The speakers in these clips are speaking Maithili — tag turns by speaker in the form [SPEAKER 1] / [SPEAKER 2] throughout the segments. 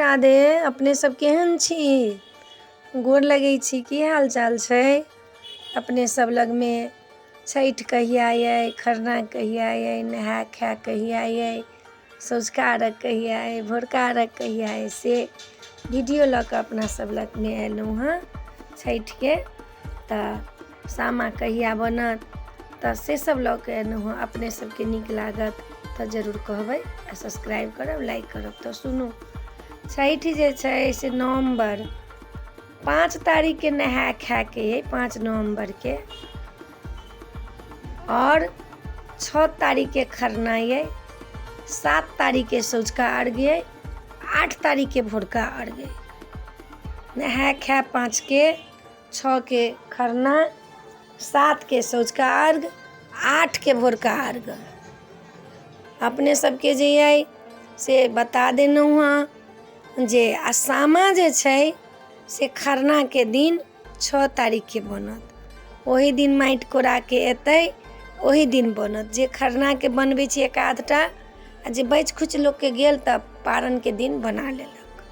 [SPEAKER 1] राधे, अपने सब केहन छी? गोर लगै छी। की हाल चाल छै अपने सब लगमे? छठि कहिया अइ, खरना कहिया अइ, नहाय खाय कहिया अइ, सँझुका अर्घ कहिया अइ, भोरका अर्घ कहिया अइ, से वीडियो लऽ कऽ अपना सब लगमे अयलहुँ हँ छठिके। तऽ सामा कहिया बनत, तऽ से सब लऽ कऽ एलहुँ हँ। अपने सबके नीक लागत तऽ जरूर कहबै आ सब्सक्राइब करब, लाइक करब। तऽ सुनू, छठि जे छै से नवम्बर 5 तारीखके नहाय खायके अइ, 5 नवम्बरके, आओर 6 तारीखके खरना अइ, 7 तारीखके सँझुका अर्घ अइ, 8 तारीखके भोरका अर्घ अइ। नहाय खाय 5के, 6के खरना, 7के सँझुका अर्घ, 8के भोरका अर्घ। अपने सबके जे अइ से बता देलहुँ हँ जे आ सामा जे छै से खरनाके दिन 6 तारीखके बनत। ओही दिन माटि कोड़ाके एतै, ओही दिन बनत। जे खरनाके बनबै छी एक आधटा, आ जे बचि खुचि लोकके गेल तऽ पारनके दिन बना लेलक।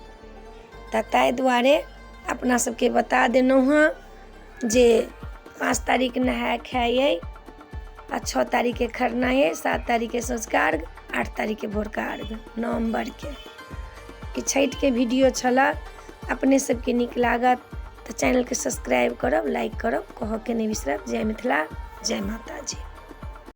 [SPEAKER 1] तऽ ताहि दुआरे अपना सबके बता देलहुँ हँ जे 5 तारीख नहाय खाय अइ, आ 6 तारीखके खरना अइ, 7 तारीखके सँझुका अर्घ, 8 तारीखके भोरका अर्घ नवम्बरके। ई छठिके वीडियो छलए। अपने सबके नीक लागत तऽ चैनलके सब्सक्राइब करब, लाइक करब, कहऽके नहि बिसरब। जय मिथिला, जय माताजी।